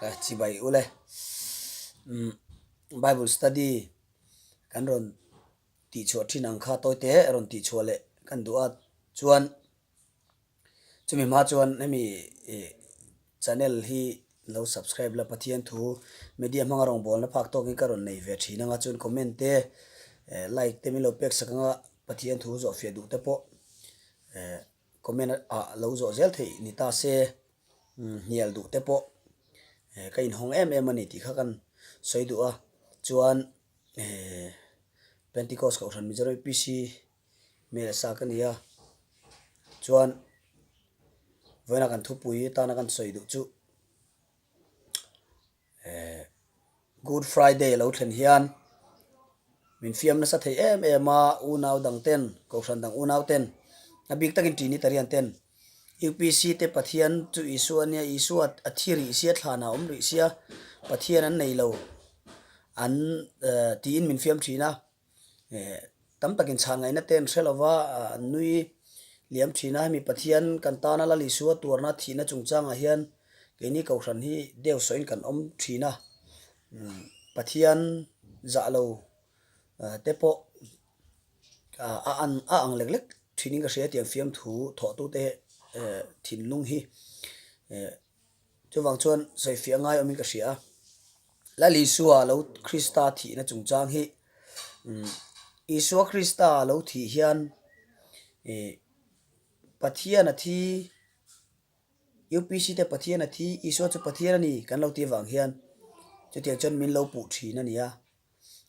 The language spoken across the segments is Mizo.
Chibai ule. Bible study kan rawn tihchhuah thin ang kha tawi te rawn tihchhuah leh kan duh a chuan chumi hma chuan hemi channel hi lo subscribe la Pathian thu media hmanga rawngbawlna phak tawkin ka rawn nei ve thin anga chuan comment te like te min lo pek sak anga Pathian thu zawh fiah duh te pawh comment ah lo zawh zel theih ni ta se hnial duh te pawh ka inhawng em em a ni tih kha kan sawi duh a chuan Pentecost Kohhran Mizoram UPC hmel sa ka ni a chuan vawiina kan thupui atana kan sawi duh chu Good Friday a lo thlen hian min fiam nasa thei em em a, unau dang ten, kohhran dang unau ten, a bik takin Trinitarian ten UPC te Pathian chu Isua a nia, Isua a thi rih sia, thlan a awm rih sia, Pathian an nei lo an tiin min fiam thin a. Tam takin chhan ngaihna te an hre lova, an nui liam thin a. Hemi Pathian kan tana Lal Isua tuarna thihna chungchangah hian keini Kohhran hi deu sawiin kan awm thin a. Pathian zah lo te pawh a a ang lek lek thinin ka hria tiang fiamthu thawhtute thinlung hi. Chuvang chuan sawifiah ngai awmin ka hria a, Lal Isua lo Krista thihna chungchang hi Isua Krista lo thih hian ih Pathian a thi, UPC te Pathian a thi, Isua chu Pathian a ni kan lo tih avang hian chutiang chuan min lo puh thin a ni a.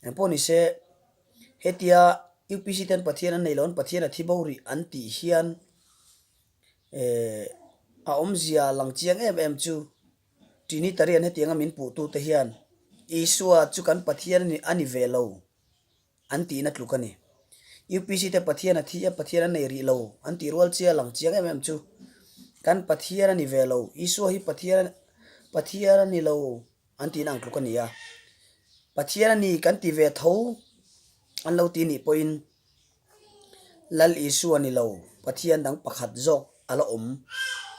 Engpawh ni se hetia UPC ten Pathian an neih loh an Pathian a thi bo rih an tih hian Eh, a awmzia lang chiang em em chu Trinitarian hetianga min puhtute hian Isua chu kan Pathian a ni ve lo an tihna tluk a ni. UPC te Pathian a thi a, Pathian a nei rih lo an tih rual chia lang chiang em em chu kan Pathian a ni ve lo, Isua hi Pathian Pathian a ni lo an tihna ang tluk a ni a. Pathian a ni kan ti ve tho an lo ti nih pawhin Lal Isua ni lo, Pathian dang pakhat zawk a la awm.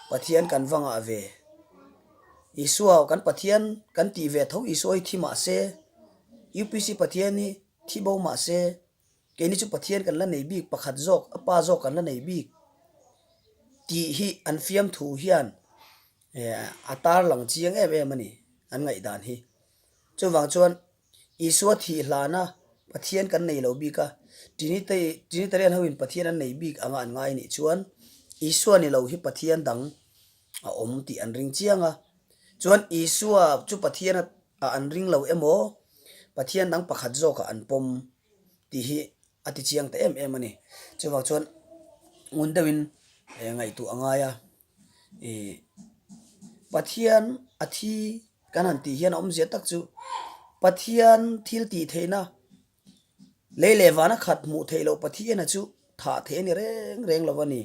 Pathian kan va ngah ve. Isua kan Pathian kan tih ve tho Isua hi thi mah se, UPC Pathian hi thi bo mah se, keini chu Pathian kan la nei bik pakhat zawk, a pa zawk kan la nei bik tih hi an fiamthu hian a tarlang chiang em em a ni an ngaihdan hi. Chuvang chuan Isua thih hlana Pathian kan nei lo bik a, Trinitarian hoin Pathian an nei bik anga an ngai nih chuan Isua ni lo hi Pathian dang a awm tih an ring chiang a. Chuan Isua chu Pathian ah an ring lo emaw Pathian dang pakhat zawkah an pawm tih hi a ti chiang ta em em a ni. Chuvang chuan ngun deuhin ngaihtuah a ngai a, ih Pathian a thi Kan han tih hian a awmzia tak chu Pathian thil tih theihna lei leh vana khat hmuh theih loh Pathiana chu thah theih a ni reng reng lo a ni.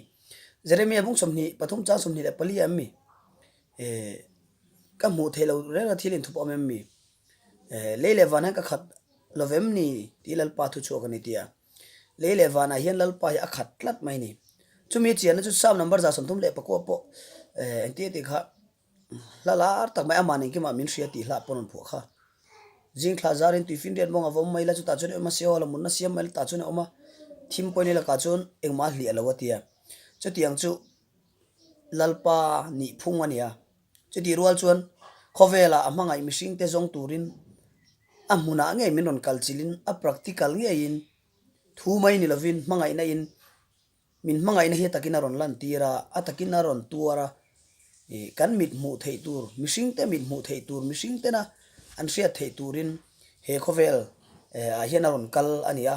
Jeremia bung 23 chang 24 em mi? Eh, ka hmuh theih loh reng a thil inthup awm em mi? Eh, lei leh van hian ka khat lo vem ni tih Lalpa thu chhuak a ni tia. Lei leh vanah hian Lalpa hi a khat tlat mai ni. Chumi chianna chu Psalm number 134 pawh eh engtia tih kha Hla lar tak mai amah engkimah min hria tih hlah pawn an phuah kha. Zing thla zarin tuifin riat mawng a vawm mai la chutah chuan i awm a, Seol a munna siam mai la tah chuan i awm a, thim pawhin i lakah chuan engmah a hliah lo a ti a. Chutiang chu Lalpa nih phung a ni a. Chutih rual chuan khawvelah a hmangaih mihringte zawng turin a hmunah ngei min rawn kal chilhin a practical ngeiin thu mai ni lovin hmangaihna in Min hmangaihna hi a takin a rawn lantir a, a takin a rawn tuar a, ih kan mit hmuh theih tur, mihringte mit hmuh theih tur, mihring tena an hriat theih turin he khawvel ah hian a rawn kal a ni a.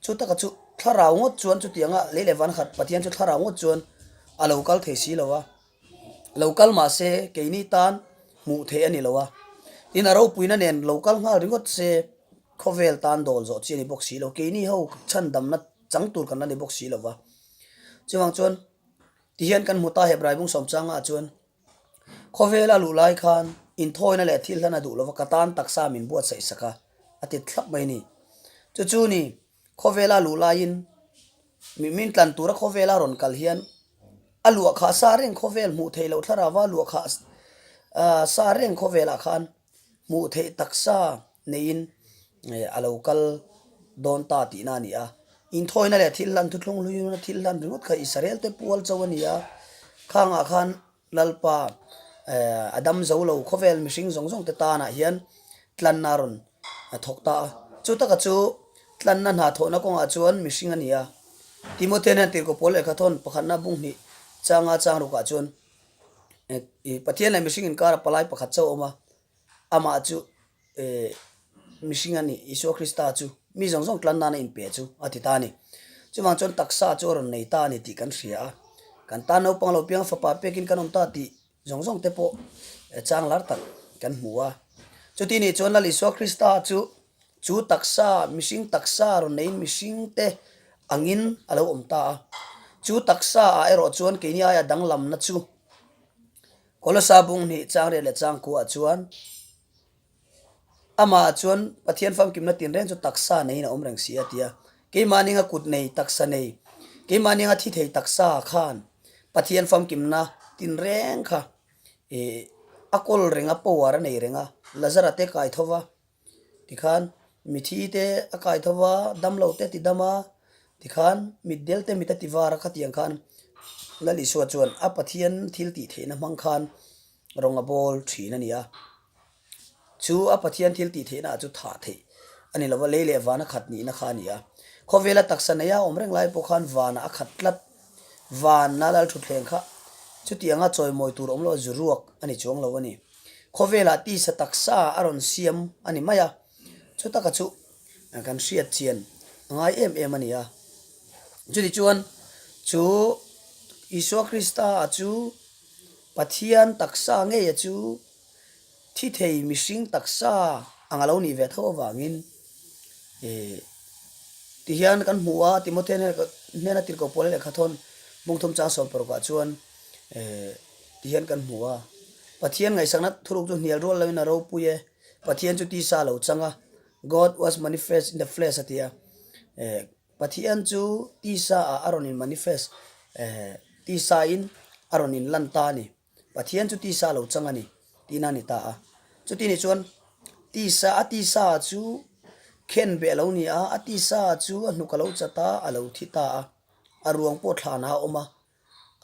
Chu taka chu thlarau ngawt chuan chutianga lei leh van khat Pathian chu thlarau ngawt chuan a lo kal thei si lo a, lo kal mah se keini tan hmuh theih a ni lo a, tin a ropuina nen lo kal nghal ringawt se khawvel tan dawl zawh chi a ni bawk si lo, keini ho chhandamna chang tur kan la ni bawk si lo va. Chuvang chuan tihian kan hmu ta Hebrai bung sawm changah chuan khawvela luh lai khan inthawina leh thil hlan a duh lo va, ka tan taksa min buatsaih sak a, a ti thlap mai a ni. Chu chu ni khawvela luh laiin min tlan tura khawvela rawn kal hian a luah khah sa reng khawvel hmuh theih loh thlarava luah khah. Sa reng khawvelah khan hmuh theih taksa neiin a lo kal dawn ta tihna a ni a. Inthawina leh thil hlan thuthlung hluiuna thil hlan ringawt kha Israel te pual cho a ni a, khangah khan Lalpa a dam zo lo khawvel mihring zawng zawng te tanah hian tlanna a rawn thawk ta a. Chu taka chu tlanna hna thawhna kawngah chuan mihring a ni a. Timothea hian tirhkoh pawl lehkha thawn pakhatna bung hnih changa chang rukah chuan Pathian leh mihring inkara palai pakhat chauh a awm a, amah chu mihring a ni, Isua Krista chu mi zawng zawng tlan nana inpe chu a ti ta a ni. Chuvang chuan taksa chu a rawn nei ta a ni tih kan hria a, kan tan naupang lo piang fapa pekin kan awm ta tih zawng zawng te pawh chang lar tak kan hmu a. Chuti nih chuan Lal Isua Krista chu chu taksa, mihring taksa rawn neiin mihring te angin a lo awm ta a. Chu taksa ah erawh chuan keini aia danglamna chu Kolosa bung hnih chang riat leh chang kuah chuan Amah chuan Pathian famkimna tinreng chu taksa neiin a awm reng si a ti a. Keimah ninga kut nei taksa nei, keimah ninga thi thei taksa khan Pathian famkimna tinreng kha ih a kawl reng a, power a nei reng a, Lazara te kai tho va, tikhan mithi te a kai tho va, damlo te ti dam a, tikhan mitdel te mit a ti var a khatiang khan Lal Isua chuan a Pathian thil tih theihna hmang khan rawng a bawl thin a ni a. Chu a Pathian thil tih theihna ah chu thah theih a ni lova, lei leh vana khat nihna kha a ni a. Khawvela taksa neia awm reng lai pawh khan vanah a khat tlat. Vanna lalthutthleng kha chutianga chawimawi tur awm lo a zu ruak a ni chuang lo a ni. Khawvelah tisa taksa a rawn siam a ni mai a, chu taka chu kan hriat chian a ngai em em a ni a. Chutichuan chu Isua Krista chu Pathian taksa ngeia chu thi thei mihring taksa ang a lo nih ve tho avangin ih tihian kan hmu a, Timothea hnena tirhkoh pawl lehkha thawn bungthum chang 16 ah chuan ih tihian kan hmu a, Pathian ngaihsakna thuruk chu hnial rual loin a ropui e, Pathian chu tisa a lo chang a, God was manifest in the flesh a ti a, ih Pathian chu tisa ah a rawn in manifest ih tisa in a rawn in lan ta a ni. Pathian chu tisa a lo chang a ni tihna a ni ta a. Chuti nih chuan tisa a tisa chu khen beh a lo ni a, a tisa chu a hnuk a lo chat a, a lo thi ta a, a ruang pawh thlanah a awm a.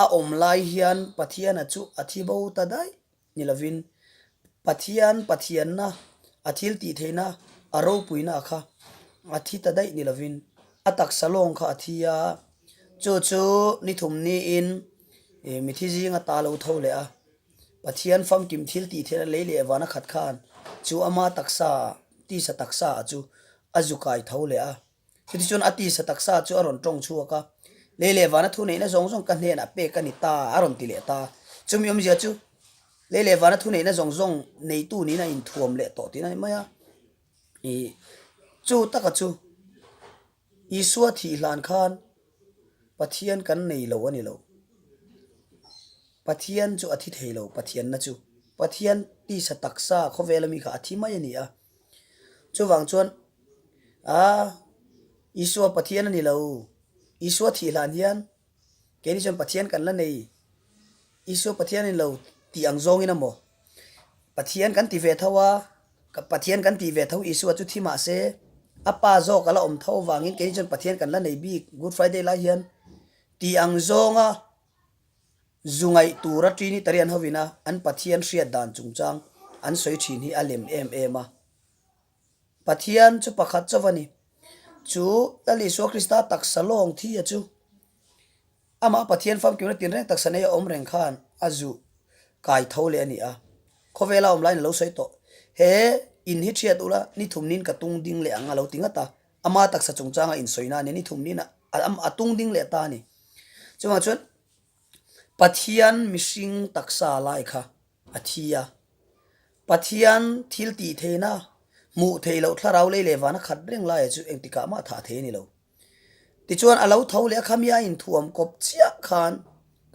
A awm lai hian Pathiana chu a thi bo ta daih ni lovin Pathian Pathianna a thil tih theihna a ropuina kha a thi ta daih ni lovin a taksa lawng kha a thi a, chu chu ni thum niin Ih mithi zinga ta lo tho leh a, Pathian famkim thil tih theihna lei leh vana khat khan chu ama taksa, tisa taksa ah chu a zu kai tho leh a. Chutichuan a tisa taksa chu a rawn tawng chhuak a, Lei leh vana thu neihna zawng zawng ka hnenah pek a ni ta a rawn ti leh ta. Chumi awmzia chu lei leh vana thu neihna zawng zawng neitu niin a inthuam leh tawh tihna a ni mai a. Ih chu taka chu Isua thih hlan khan Pathian kan nei lo a ni lo. Pathian chu a thi thei lo, Pathianna chu. Pathian tisa taksa khawvela mi kha a thi mai a ni a. Chuvang chuan a Isua Pathian a ni lo. Isua thih hlan hian keini chuan Pathian kan la nei. Isua Pathian a ni lo tih ang zawngin a maw? Pathian kan ti ve tho a. Pathian kan tih ve tho Isua chu thi mah se, a pa zawk a la awm tho avangin keini chuan Pathian kan la nei bik Good Friday lai hian tih ang zawnga zu ngaih tura Trinitarian hovina an Pathian hriat dan chungchang an sawi thin hi a lem em em a. Pathian chu pakhat chauh a ni. Chu Lal Isua Krista taksa lawng thi a chu. Amah Pathian famkimna tinreng taksa nei a awm reng khan a zu kai tho leh a ni a. Khawvela awm laiin a lo sawi tawh. He in hi thiat ula, ni thum nin ka tung ding leh ang a lo ti ngat a. Ama taksa chungchanga insawina a ni, ni thum nin a tung ding leh ta a ni. Chuvang chuan Pathian mihring taksa lai kha a thi a. Pathian thil tih theihna, hmuh theih loh thlarau lei leh vana khat reng laia chu engtikah mah thah thei a ni lo. Tichuan a lo tho leh a khami a inthuam kawp chiah khan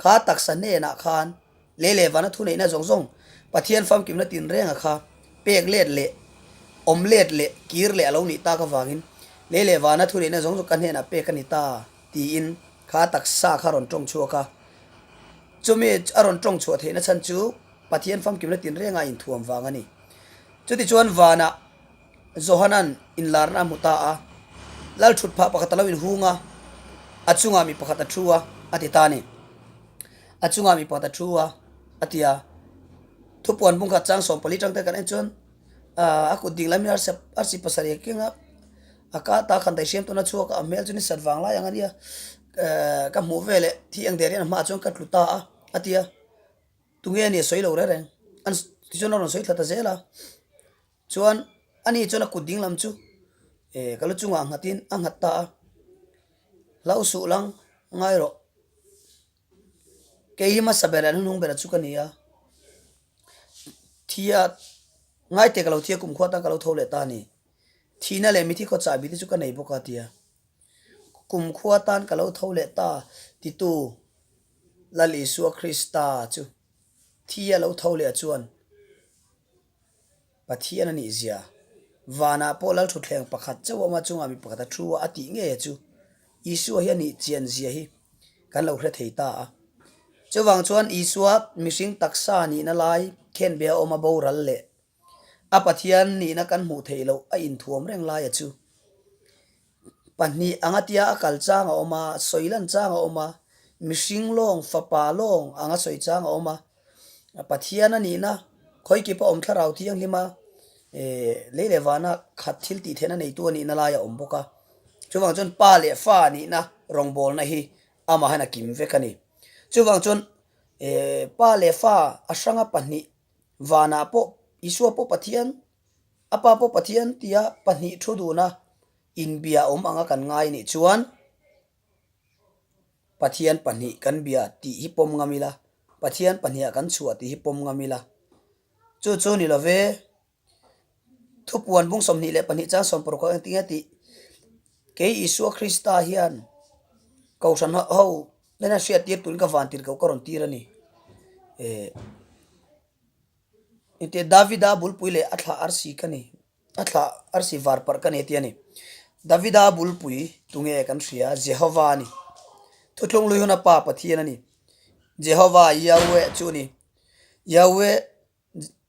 kha taksa hnenah khan lei leh vana thuneihna zawng zawng Pathian famkimna tinrenga kha pek let leh awm let leh kir leh a lo nih tak avangin lei leh vana thuneihna zawng zawng ka hnenah pek a ni ta tiin kha taksa kha a rawn tawng chhuak a. Chumi a rawn tawng chhuah theihna chhan chu. Pathian famkimna tinrenga a inthuam vang a ni. Chutichuan vanah Johanan inlarna a hmu ta a, Lal thutphah pakhat a lo inhung a, a chungah mi pakhat a thu a, a ti ta a ni. A chungah mi pakhat a thu a, a ti a. Thupuan bungkhat chang 14 tang te kan en chuan a kut ding lam hi arsi pasarih a keng a, a ka ta khan daihriam tawna chhuak a, a hmel chu ni sat vang lai ang a nia, ka hmuh veleh thi ang der hian a hmaah chuan ka tlu ta a, a ti a. Tunge a nih a sawi lo reng reng, an tichuan a rawn sawi thla ta zel a. Chuan ani chuan a kut ding lam chu eh ka lu chungah nghatin a nghat ta a, Hlau suh lang ngai rawh. Kei hi hmasa ber leh hnung ber chu ka ni a, thia ngaite ka lo thia kumkhua tan ka lo tho leh ta a ni. Thihna leh mithi khaw chahbi te chu ka nei bawk a tia, kumkhua tan ka lo tho leh ta titu Lal Isua Krista chu thia lo tho leh chuan Pathian a nih zia. Vanah pawh Lal thutthleng pakhat chauh a awm a, chungah mi pakhat a thu a, a tih ngei a chu. Isua hi a nih chian zia hi kan lo hre thei ta a. Chuvang chuan Isua mihring taksa nihna lai khenbe a awm a boral leh a Pathian nihna kan hmuh theih loh a inthuam reng lai a chu. Pahnih anga tia a kal chang a awm a, sawi lan chang a awm a, mihring lawng, fapa lawng anga sawi chang a awm a. Pathian a nihna, khawikipa awm thlarau thianghlima lei leh vana khat thil tih theihna neitu a nihna lai a awm bawk a. Chuvang chuan pa leh fa nihna rawngbawlna hi amahin a kim vek a ni. Chuvang chuan pa leh fa a hranga pahnih vanah pawh Isua pawh Pathian, a pa pawh Pathian tia pahnih thu duna inbia awm anga kan ngai nih chuan, Pathian pahnih kan bia tih hi pawm ngam ila, Pathian pahniha kan chhuah tih hi pawm ngam ila. Chu chu ni love, Thupuan bung 22 chang 60 kha engtin nge tih? Kei Isua Krista hian Kohhran ho nena hriat tir turin ka van tir ko ka rawn tir a ni. Eh, engtin Davida bulpui leh a thlah arsi ka ni. A thlah arsi var parh ka nei tia ni. Davida bulpui tunge kan hria? Jehova a ni. Thuthlung lui huna Pa Pathian a ni. Jehova, Yahweh, chu a ni. Yahweh,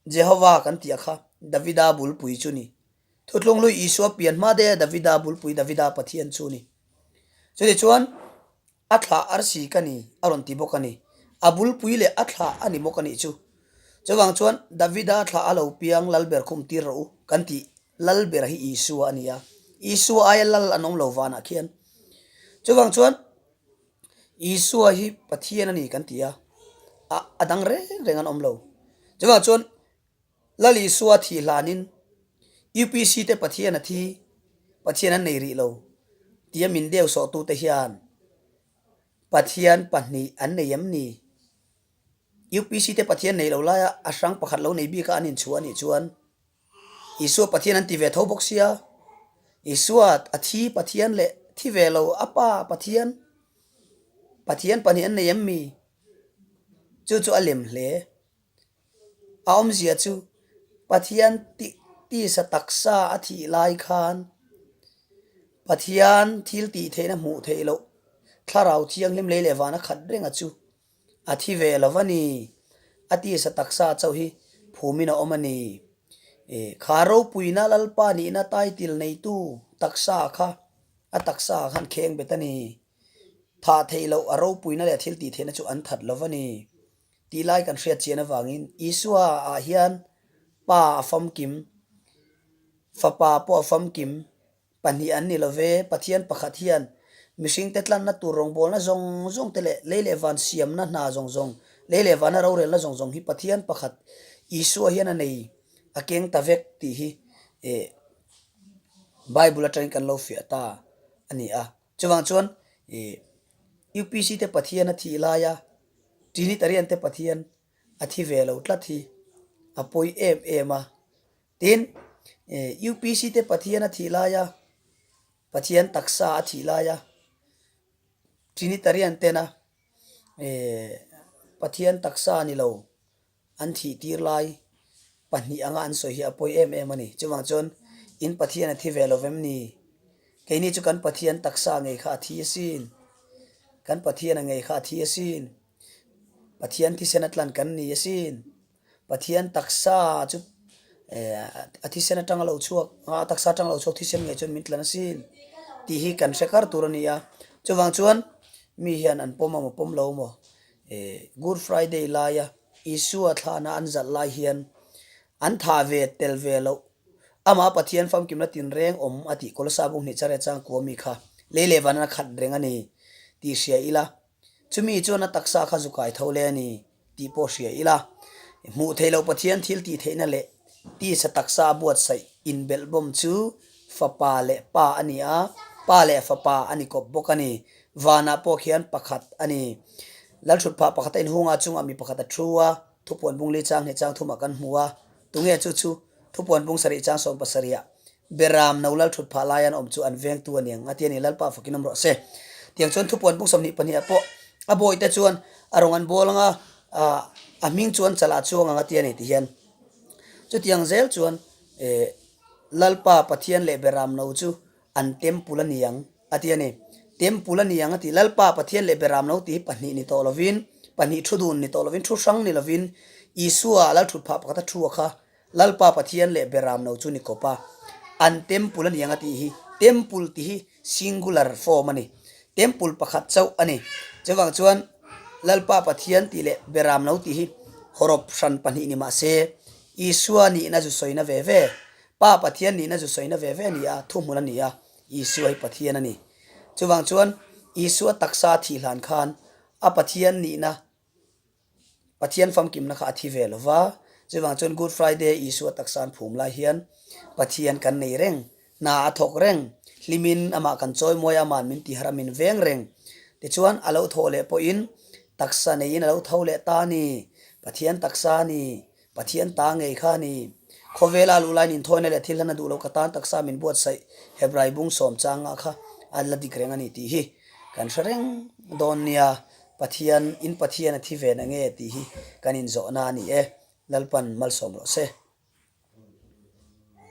Jehova kan tih a kha Davida bulpui chu ni. Thuthlung lui Isua pian hma daih a Davida bulpui Davida Pathian chu ni. Chutichuan A thlah arsi ka ni, a rawn ti bawk a ni. A bulpui leh a thlah a ni bawk a nih chu. Chuvang chuan, Davida thlah a lo piang Lalber khum tir rawh u, kan tih Lalber hi Isua a ni a. Isua aia Lal an awm lo vanah khian. Chuvang chuan, Isua hi Pathian a ni kan ti a, a a dang reng reng an awm lo. Chuvang chuan, Lal Isua thih hlanin UPC te Pathian a thi, Pathian an nei rih lo tia min deu sawhtute hian Pathian pahnih an nei em ni? UPC te Pathian nei lo laia a hrang pakhat lo nei bika an inchhuah anih chuan Isua Pathian an ti ve tho bawk sia. Isua a thi Pathian leh thi ve lo a pa Pathian, Pathian pahnih an nei em mi? Chu chu a lem hle. A awmzia chu Pathian tisa taksa a thih lai khan Pathian thil tih theihna hmuh theih loh Thlarau Thianghlim lei leh vana khat renga chu a thi ve lo va ni. A tisa taksa chauh hi phumin a awm a ni. Kha ropuina Lalpa nihna title neitu taksa kha a taksa khan kheng bet a ni. Thah theih loh a ropuina leh thil tih theihna chu an that lo va ni. Tih lai kan hriat chian avangin Isua ah hian Pa a famkim, Fapa pawh a famkim, pahnih an ni lo ve, Pathian pakhat hian mihringte tlanna tur rawngbawlna zawng zawng te leh lei leh van siamna hna zawng zawng, lei leh vana rorelna zawng zawng hi Pathian pakhat Isua hian a nei a keng ta vek tih hi eh Bible atangin kan lo fiah ta a ni a. Chuvang chuan ih UPC te Pathian a thih laia Trinitarian te Pathian a thi ve lo tlat hi a pawi em em a. Tin, ih UPC te Pathian a thih laia Pathian taksa a thih laia Trinitarian tena ih Pathian taksa ni lo An thih tir lai pahnih anga an sawi hi a pawi em em a ni. Chuvang chuan in Pathian a thi ve lo vem ni? Keini chu kan Pathian taksa ngei kha a thi asin. Kan Pathian a ngei kha a thi asin. Pathian thisen a tlan kan ni asin. Pathian taksa chu a thisen atanga lo chhuak a taksa atanga lo chhuak thisen ngei chuan min tlan asin tih hi kan hre kar tur a ni a. Chuvang chuan mi hian an pawm amaw pawm lo maw Good Friday laia Isua thlana an zalh lai hian an thah ve tel ve loh Amah Pathian famkimna tinreng awm a tih Kolosa bung hnih chare chang kua mi kha lei leh van a khat reng a ni tih hria ila, chumi chuan a taksa kha zu kai tho le a ni tih pawh hria ila. Hmuh theih loh Pathian thil tih theihna leh tisa taksa a buatsaih inbelhbawm chu Fapa leh Pa a ni a, Pa leh Fapa a ni kawp bawk a ni. Vanah pawh khian pakhat a ni. Lalthutphah pakhat a inhung a, chungah mi pakhat a thu a, thupuan bungli chang hnih chang thumah kan hmu a. Tunge chu chu thupuan bung sarih chang sawm pasarihah Beram no lal thut phah lai an awm chu an vengtu a niang a ti a ni, Lalpa fakin awm rawh se. Tiang chuan thupuan bung 22 ah pawh a bawihte chuan a rawng an bawl anga a hming chuan chalah chuang ang a ti a ni ti hian chutiang zel chuan Lalpa Pathian leh Beram no chu An temple a ni ang, a ti a ni. Temple a ni ang a ti. Lalpa, Pathian leh Beram lo tih hi pahnih ni tawh lovin, pahnih thu dun ni tawh lovin, thu hrang ni lovin, Isua Lal thut phah pakhata thu a kha, Lalpa, Pathian leh Beram lo chu ni kawp a. An temple a ni ang a tih hi, temple tih hi singular form a ni. Temple pakhat chauh a ni. Chuvang chuan Lalpa, Pathian tih leh Beram lo tih hi hawrawp hran pahnih ni mah se, Isua nihna zu sawina ve ve. Pa Pathian nihna zu sawina ve ve a ni a, thuhmun a ni a, Isua hi Pathian a ni. Chuvang chuan Isua taksa a thih hlan khan a Pathian nihna, Pathian famkimna kha a thi ve lo va, chuvang chuan Good Friday Isua taksa an phum lai hian Pathian kan nei reng, hna a thawk reng, hlimin amah kan chawimawi a, ama'n min tihar a min veng reng. Tichuan a lo thawh leh pawhin taksa neiin a lo tho leh ta a ni, Pathian taksa a ni. Pathian ta ngei kha a ni. Khawvela a luh laiin inthawina leh thil hlan a duh lo ka tan taksa min buatsaih Hebrai bung sawm changa kha a la dik reng a ni tih hi kan hre reng dawn nia. Pathian in Pathian a thi ve na nge tih hi kan inzawhna a ni e. Lalpan malsawm rawh se.